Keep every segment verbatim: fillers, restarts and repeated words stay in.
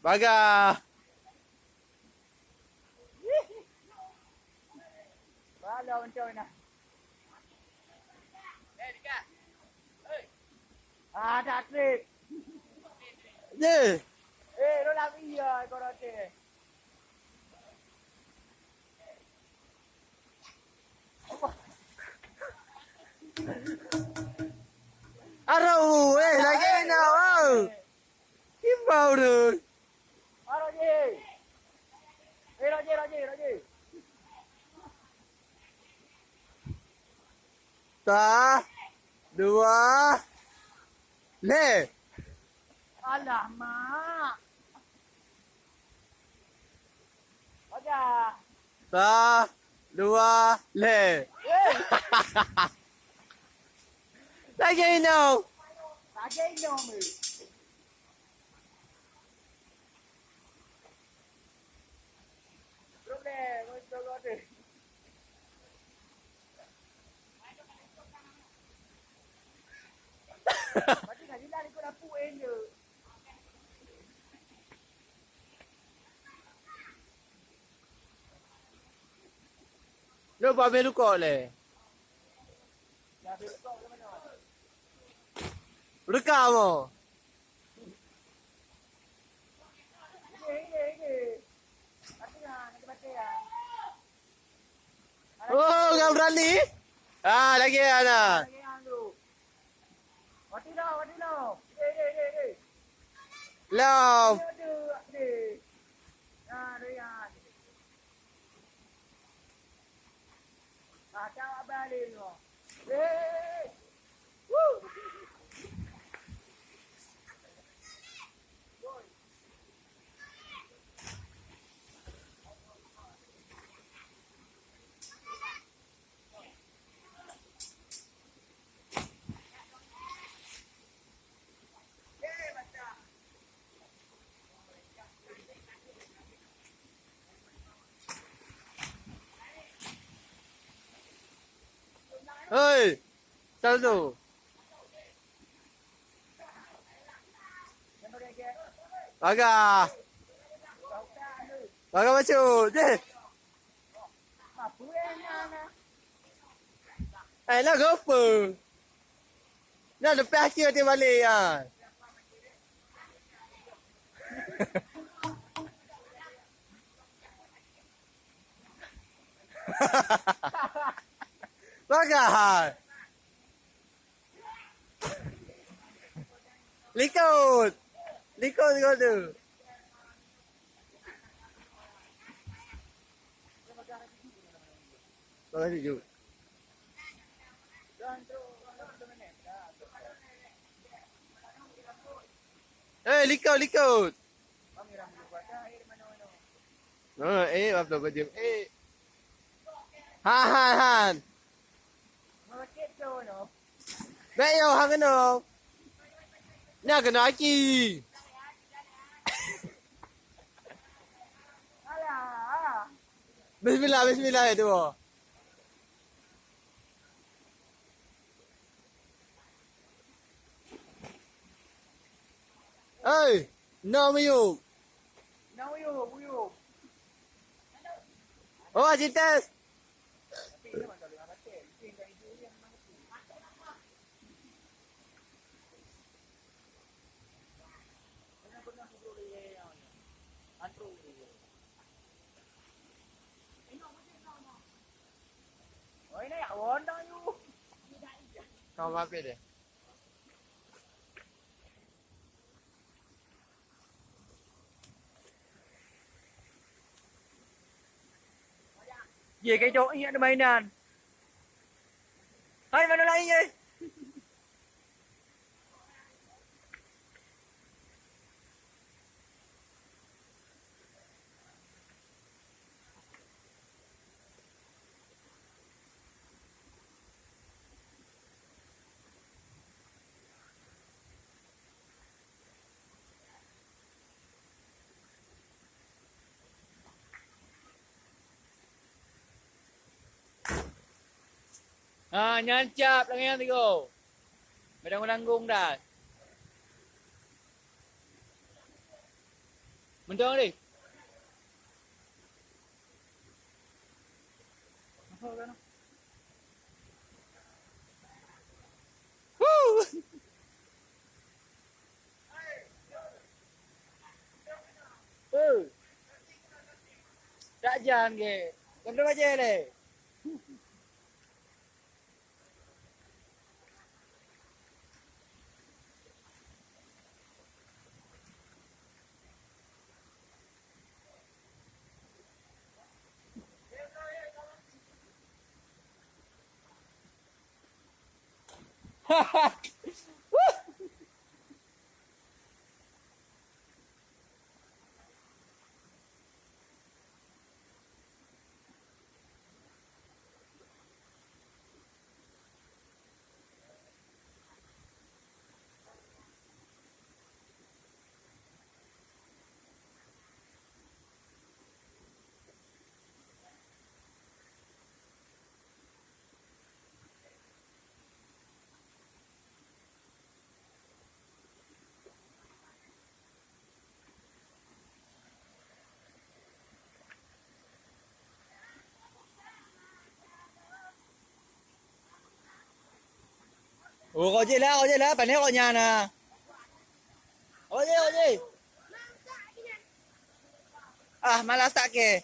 Bagah. Ah, dah trip. Ye. Eh, lo lagi ya, kau roti. Aduh, eh, lagi nak, wow. Kimbau tu. Ah, Roji. Eh, Roji, Roji, Roji. Sa, dua, lhèe. Alah, mak. Wajah. Sa, dua, lhèe. Eh. Lagi inong. Lagi inong, eh. Problem, problem. Berarti nak jilat ikut lampu, eh, je. Lo, bah, beh lukok lé. Rekam, oh. Oh, nggak berani? Ah, lagi ana. Lom. Hei, satu. Bagah. Bagah masuk. Deh. Eh, na gope? Na leupah akhé teuh balek, ah. Bagah. Likot. Likot, likot tu. Salah sejuk. Eh, likot, likot. Ha, eh, apa tu, eh? Han, han, han. Bèk yo, han keunoe. Nyan keunoe aki. Bismillah, bismillah, ya tu. Hei, na miyueb. Na miyueb, miyueb. Oh, Aziz Test. Kau mampir deh. Ye, keu jok ingat mainan. Hai, mana lain ye? Ha, nyan cap lagèe nyan sigoe. Meudang-meudang gong dah. Kencang deh. Woo! Eh. Tak jan ke? Kau dah baca le? Oh, kau je lah, kau je lah. Pandai kau nyan ah. Kau je, kau je. Ah, malas tak ke?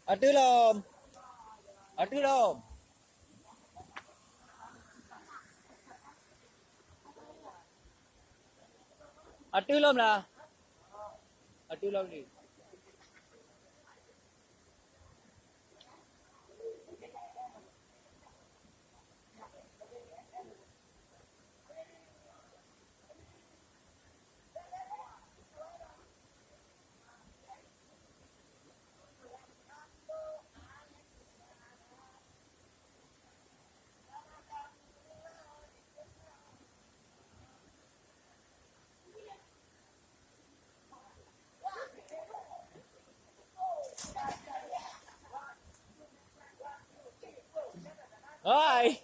Ateueh lom. Ateueh lom. Ateueh lom lah. Ateueh lom ni. Hai.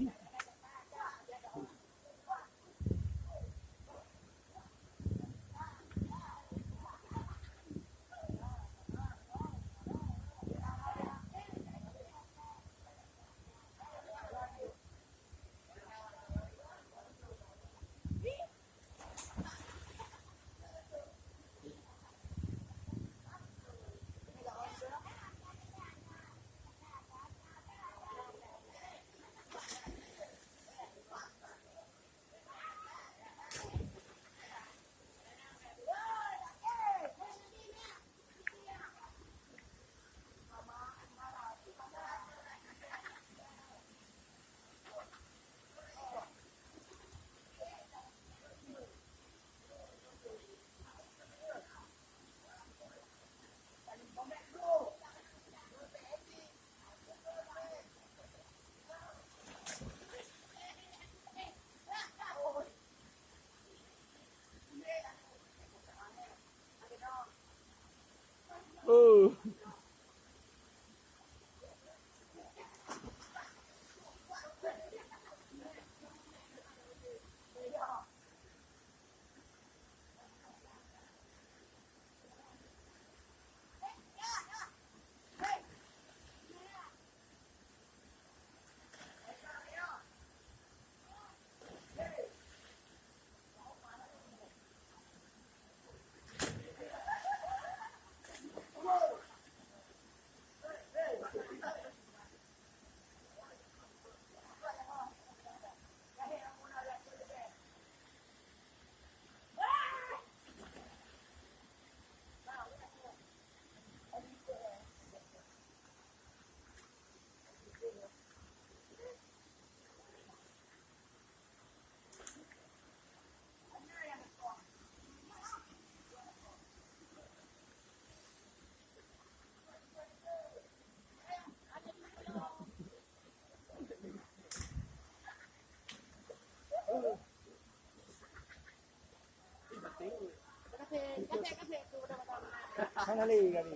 Kali, kali.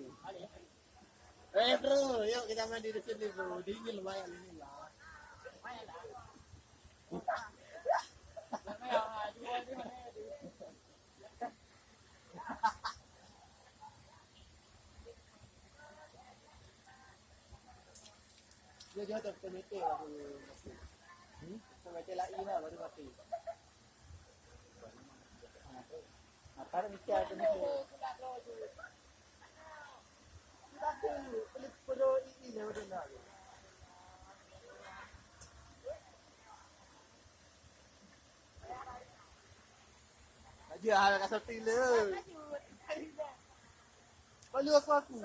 Eh, bro, yuk kita mandi di sini, bro. Dingin lumayan ini lah. Dia jatuh ke meter baru mati. Hmm? Sampai celak ina baru mati. Apa ada mikir tu? Aja hal kat samping le. Malu aku aku.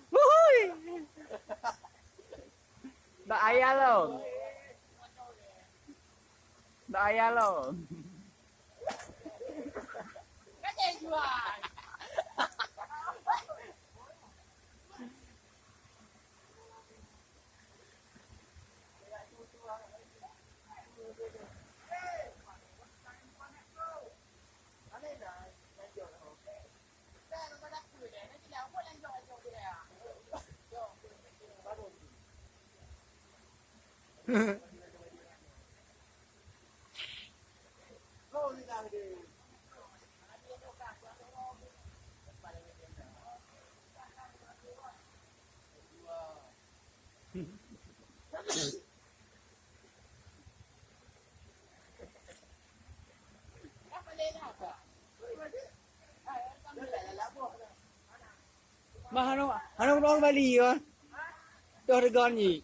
Wuhui! Bak ayah lom. Bak ayah lom. Mah hana, hana ureueng Bali kan? Toh regan ni.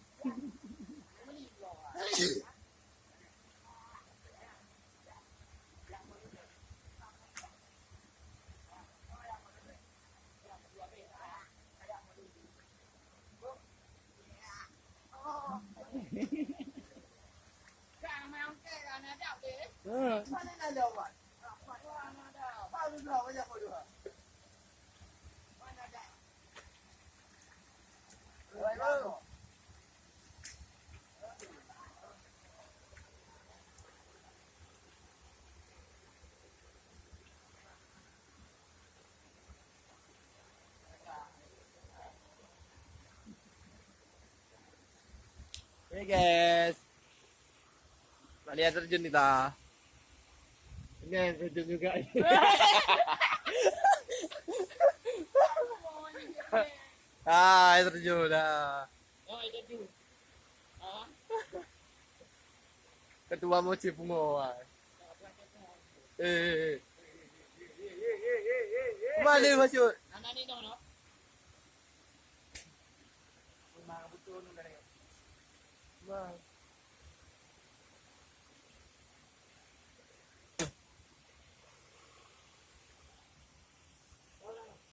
Hey guys. Balik air terjun kita. Ini air terjun juga. Ah, air terjun dah. Ketua mochi pungo, ah. Eh, eh, eh. Mana masuk? Bang.